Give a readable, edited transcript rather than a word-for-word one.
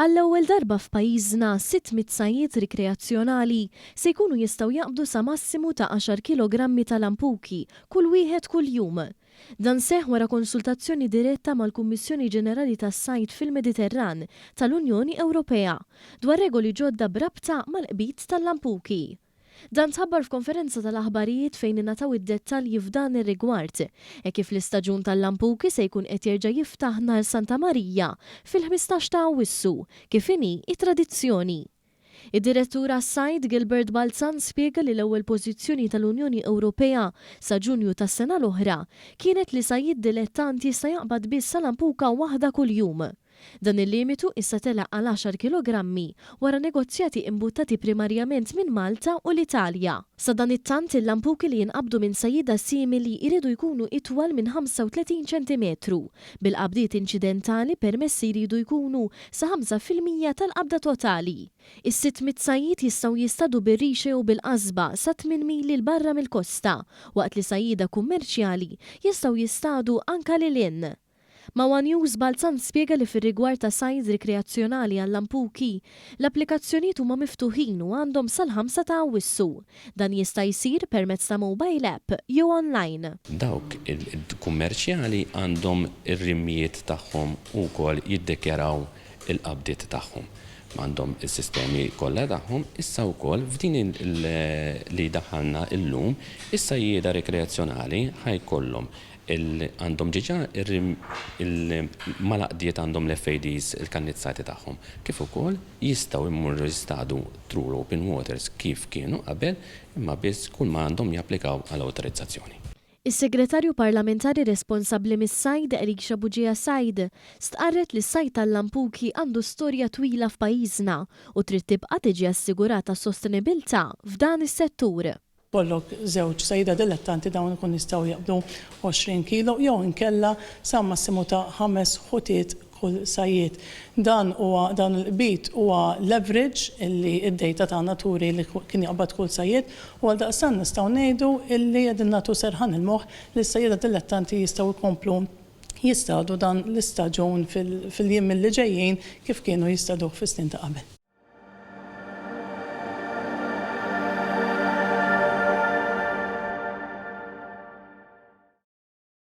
Għall-ewwel darba f'pajjiżna, 600 sajjied rikreazzjonali se jkunu jistgħu jaqbdu sa massimu ta' għaxar kilogrammi ta' lampuki kull wieħed kuljum. Dan seħħ wara konsultazzjoni diretta mal-Kummissjoni Ġenerali tas-Sajd fil-Mediterran tal-Unjoni Ewropea dwar regoli ġodda b'rabta mal-qbid tal-lampuki. Dan tħabbar f'konferenza tal-aħbarijiet fejn ingħataw id-dettalji f'dan ir-rigward, hekk kif l-istaġun tal-lampuki se jkun qed jerġa' jiftaħ nhar Santa Marija fil-15 ta' Awwissu, kif inhi t-tradizzjoni. Id-Direttur għas-Sajd, Gilbert Balzan spjega li l-ewwel pożizzjoni tal-Unjoni Ewropea sa Ġunju tas-sena l-oħra kienet li sajjied dilettant jista' jaqbad biss sa lampuka waħda kuljum. Dan il-limitu issa tela' għal għaxar kilogrammi wara negozjati imbuttati primarjament minn Malta u l-Italja. Sadanittant, il-lampuki li jinqabdu minn sajjieda simili jridu jkunu itwal minn 35 ċentimetru, bil-qabdiet inċidentali permessi jridu jkunu sa 5% tal-qabda totali. Is-600 sajjied jistgħu jistadu bir-rixa jew bil-qasba sa tmien mili 'l barra mill-kosta, waqt li sajjieda kummerċjali jistgħu jistadu anke lil hinn. Ma' one News, Balzan spjega li fir-rigward ta' sajd rikreazzjonali għal-lampuki, l-applikazzjonijiet huma miftuħin u għandhom sal-ħamsa ta' Awwissu. Dan jista' jsir permezz ta' mobile app jew online. Dawk il-kummerċjali għandhom ir-rimmijiet tagħhom u wkoll jiddikjaraw il-qabdiet tagħhom. Għandhom is-sistemi kollha tagħhom. Issa wkoll f'din li daħħalna llum, is-sajjieda rikreazzjonali ħa jkollhom Għandhom diġà mal-għaqdiet għandhom l-FADs il-kannizzati tagħhom, kif ukoll jistgħu jmorru jistadu through open waters kif kienu qabel imma biss kull ma għandhom japplikaw għal awtorizzazzjoni. Is-Segretarju Parlamentari responsabbli mis-Sajd, Elisha Bugeja Said, stqarret li s-sajd tal-lampuki għandu storja twila f'pajjiżna u trid tibqa' tiġi assigurata s-sostenibilità f'dan is-settur. Jkollok żewġ sajjieda dilettanti dawn ikun jistgħu jaqbdu 20 kilo jew inkella sa massimu ta' ħames ħutiet kull sajjied. Dan huwa dan il-qbid huwa l-average illi d-data tagħna turi li kien jaqbad kull sajjied u għaldaqstant nistgħu ngħidu illi qegħdin nagħtu serħan il-moħħ li s-sajjieda dilettanti jistgħu jkomplu jistadu dan l-istaġun fil-jiem li ġejjin kif kienu jistaduh fis-snin ta' qabel.